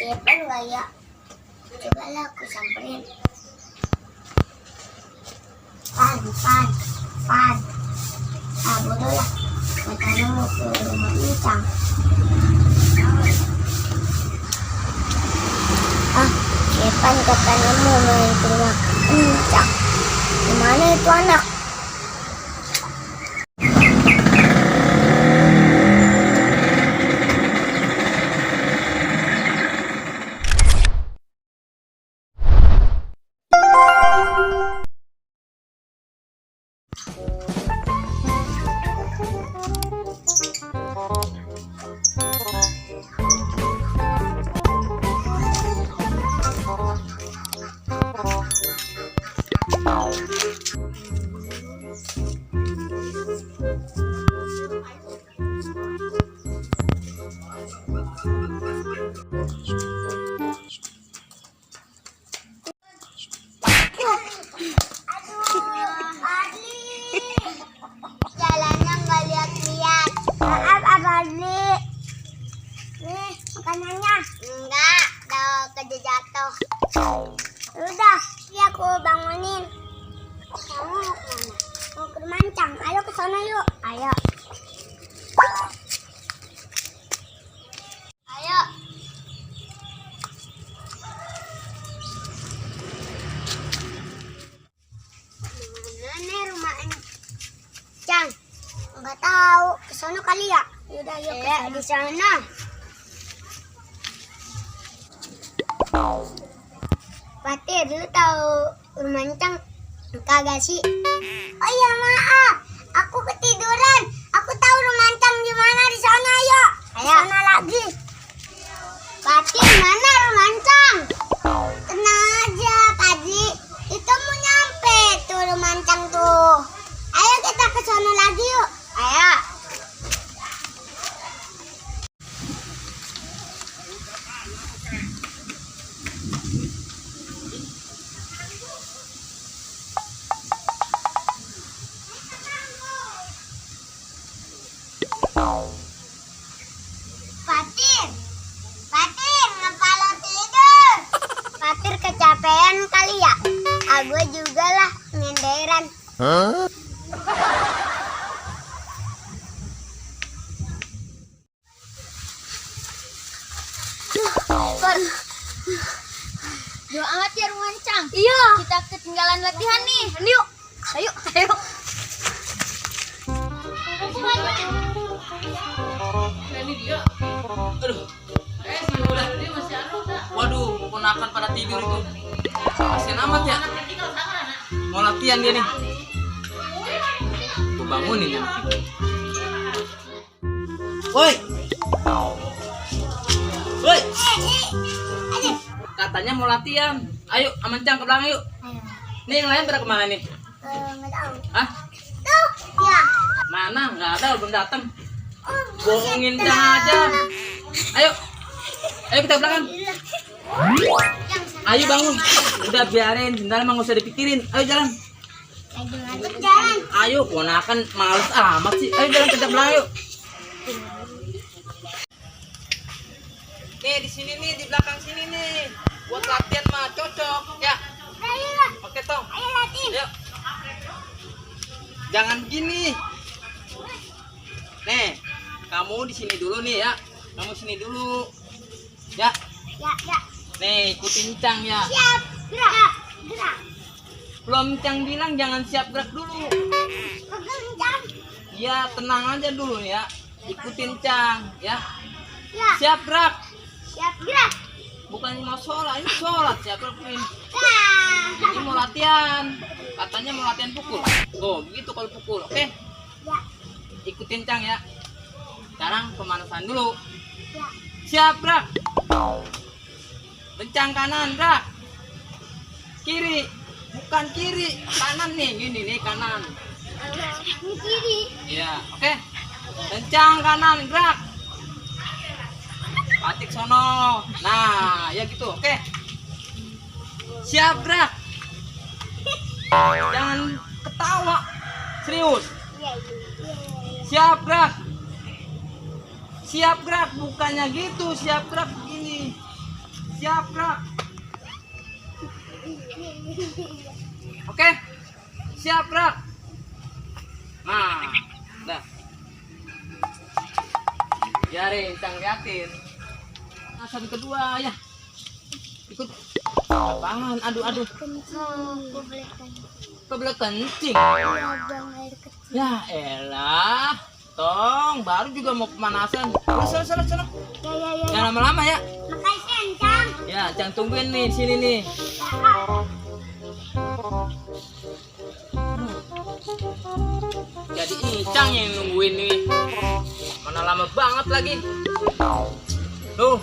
Evan nggak ya? Coba lah aku samperin. Pan. Ah, bodoh lah. Katanya mau ke rumah Incang. Evan katanya mau main ke rumah Incang. Gimana itu anak? Jalannya nggak lihat-lihat. Maaf Abadli. Nih makanannya. Enggak, udah kerja jatuh. Udah, ya aku bangunin. Kamu mau kemana? Mau ke Mancang. Ayo ke sana yuk. Ayo. Ayo. Mana nih rumah Encang? Enggak tahu. Ke sana kali ya? Yaudah yuk ke sana. Di sana. Fatir, dulu tahu rumah Encang kagak sih? Oh iya maaf, aku ketiduran. Aku tahu rumah Encang di mana di sana yuk. Ayo. Sana lagi. Fatir, mana rumah Encang? Tenang aja, Padli. Itu mau nyampe tuh rumah Encang tuh. Ayo kita ke sana lagi yuk. Ayo. Fatir, ngapa lo tidur? Fatir kecapean kali ya? Gue juga lah, ngenderan. Jauh amat ya rumah Encang. Iya. Kita ketinggalan latihan nih. Yuk. Ayo. Ini dia. Aduh. Dia masih ada. Waduh, ponakan pada tidur itu. Kasian amat ya. Mau latihan dia nih. Gue bangunin ya. Woi. Woi. Katanya mau latihan. Ayo, Amancang ke belakang yuk. Nih yang lain pada kemana nih? Nggak tahu. Hah? Tuh, ya. Mana? Nggak ada, belum datang. Bohongin Cang aja. Ayo kita ke belakang. Ayo bangun. Udah biarin, bentar emang nggak usah dipikirin. Ayo jalan. Lagi ngantuk jalan. Ayo ponakan males amat sih. Ayo jalan ke belakang yuk. Nih di sini nih, di belakang sini nih. Buat latihan mah cocok ya. Ayo lah. Oke tong. Ayo latihan. Yuk. Jangan gini. Nih, kamu di sini dulu nih ya. Kamu sini dulu. Ya. Ya. Nih, ikutin Cang ya. Siap. Gerak. Belum Cang bilang jangan siap gerak dulu. Kencang. Ya, tenang aja dulu ya. Ikutin Cang ya. Ya. Siap gerak. Siap gerak. Bukan mau sholat, ini sholat siap gerak. Ya. Ini mau latihan. Katanya mau latihan pukul. Tuh, begitu kalau pukul. Oke. Ya. Ikutin Cang ya. Sekarang pemanasan dulu. Ya. Siap gerak. Kencang kanan gerak. Kiri. Bukan kiri, kanan nih. Gini nih kanan. Ini kiri. Iya, oke. Kencang kanan gerak. Patik sono. Nah, ya gitu. Oke. Siap gerak. Jangan ketawa. Serius. Iya. Siap gerak. Siap gerak bukannya gitu, siap gerak begini. Siap, gerak. Oke. Siap, gerak. Nah, dah. Biarin, Cang liatin. Asan kedua ya. Ikut. Apaan? Aduh. Kebelet kencing. Ya elah. Tong, baru juga mau pemanasan. Sana. Ya. Jangan lama-lama ya. Makasih, Encang. Ya, Cang tungguin nih di sini nih. Jadi Icang yang nungguin nih. Mana lama banget lagi. Tuh.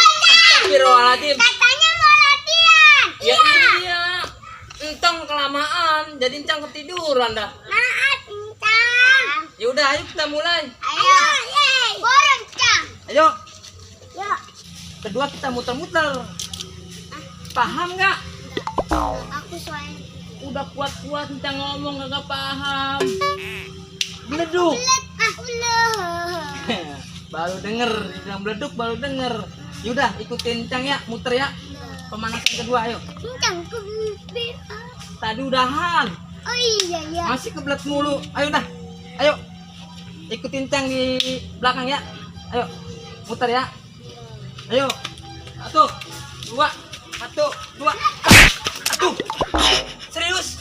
Astagfirullahaladzim. Katanya mau latihan. Ya iya. Entong kelamaan, jadi Encang ketiduran dah. Maaf, Encang. Ya udah, ayo kita mulai. Ayo. Borong, Encang. Ayo. Yuk. Kedua kita muter-muter. Paham nggak? Aku soalnya Udah kuat-kuat Encang ngomong nggak paham. Beleduk. udah. Baru denger, dibilang beleduk baru denger. Yaudah ikutin Encang ya, muter ya. Pemanasan kedua ayo. Encang kebibir. Tadi udahan, Oh iya. masih kebelet mulu. Ayo dah, ayo. Ikutin Encang di belakang ya. Ayo, muter ya. Ayo, 1, 2, 1, 2. Aduh, serius.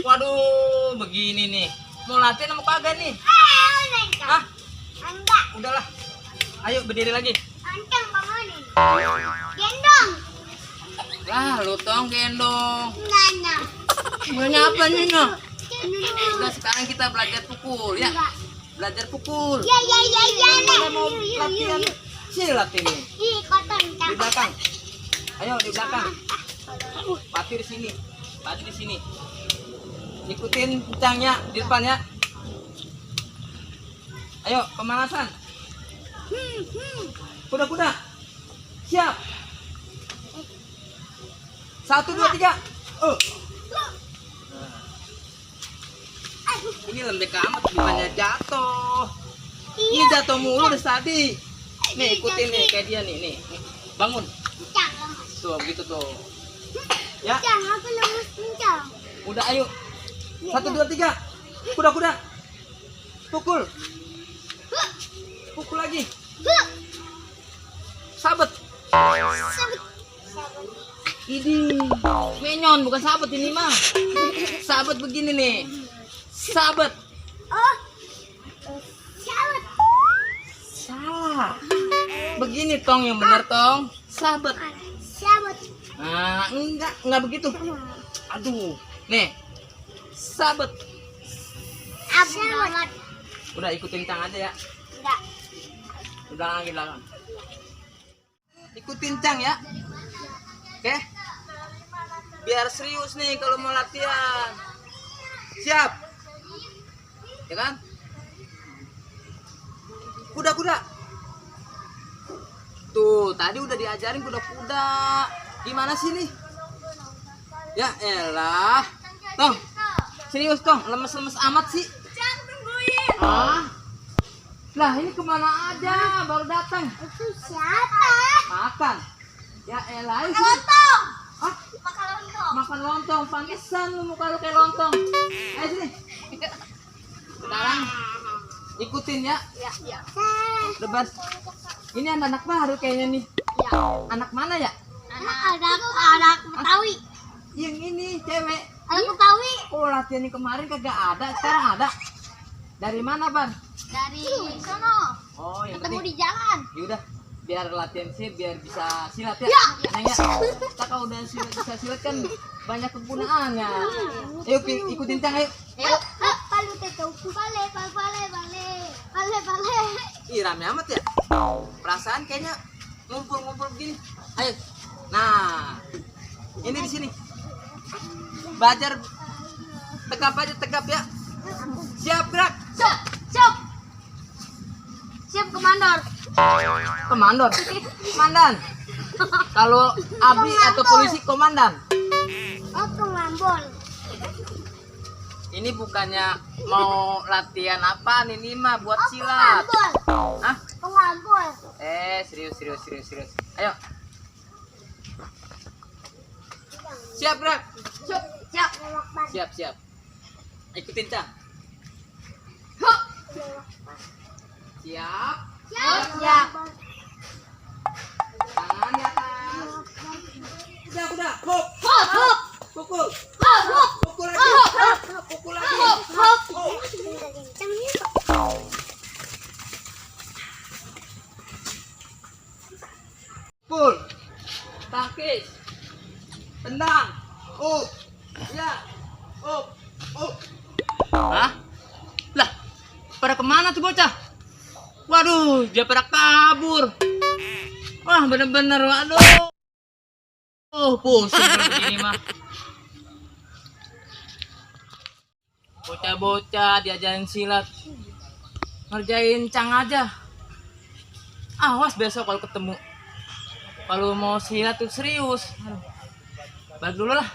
Waduh, begini nih. Mau latihan mau kagak nih? Udah, Encang. Ah, Enggak. udahlah. Ayo berdiri lagi. Encang bangunin. Gendong. Lah, lu tong gendong. Enggak. Banyak apa nih, no? Udah sekarang kita belajar pukul ya. Belajar pukul. Ya. Kita mau latihan silat ini. Ih, kotor, Di Encang. belakang. Ayo di belakang. Pati di sini. Pati di sini. Ikutin Encangnya di depan ya. Ayo pemanasan. Kuda-kuda. Siap. 1, 2, 3. Ini lembek amat bukannya jatuh. Ini jatuh mulu dari tadi. Nih ikutin nih kayak dia nih. Bangun. Encang. Tuh begitu tuh. Ya, Encang, aku lemes, Encang. udah ayo. 1, 2, 3. Kuda-kuda. Pukul. Pukul lagi. Sabet. Ini menyon bukan sabet ini mah. Sabet begini nih. Sabet. Oh. Sawat. Salah. Begini tong yang benar tong. Sabet. Sawat. Nah, enggak begitu. Aduh. Nih. Sabet. Abu banget. Udah ikutin Cang aja ya. Enggak. Udah lagi belakang. Ikutin Cang ya. Oke. Biar serius nih kalau mau latihan. Siap. Ya kan? Kuda-kuda. Tuh, tadi udah diajarin kuda-kuda. Gimana sih nih? Ya elah. Tong. Serius Tong, lemes-lemes amat sih. Cang, tungguin. Ah. Lah ini kemana aja? Baru datang. Itu siapa? Makan. Ya elah. ini- Lontong. Ah, Makan lontong. makan lontong. Pantesan lu muka lu kayak lontong. Ayo sini. Sekarang ikutin ya. Ya. Lebar. Ini anak baru kayaknya nih. Anak mana ya? Anak Betawi. Yang ini cewek. Anak Betawi. Oh latihan yang kemarin kagak ada. Sekarang ada. Dari mana Ban? Dari sono. Oh yang Ketemu penting. di jalan. Yaudah. Biar latihan sih biar bisa silat ya. Ya. Neng ya. Kita kalau udah bisa silat kan banyak kegunaannya. Ayo ikutin Cang ayo. Ayo. Palu tetau. Bale. Ih rame amat ya. Perasaan kayaknya ngumpul-ngumpul begini. Ayo. Nah, ini di sini. Belajar tegap aja tegap ya. Siap gerak. Siap. Siap komandor. Komandor. Komandan. Kalau abri atau polisi komandan. Oh, pengambol. Ini bukannya mau latihan apaan ini mah buat silat. Hah? Pengampul. Serius. Ayo. Siap, gerak. Siap. Ikutin, Cang. Siap. Siap. Tangan di atas. Udah. Hop. Pukul. Pukul lagi. Pukul lagi. Pukul. Tangkis. Tendang. Ya. Hah? Lah, pada kemana tuh bocah? Waduh, dia pada kabur. Wah, bener-bener, waduh. Pusing kalau begini mah. Bocah-bocah diajarin silat, ngerjain Cang aja. Awas besok kalau ketemu. Kalau mau silat tuh serius. Balik dulu lah.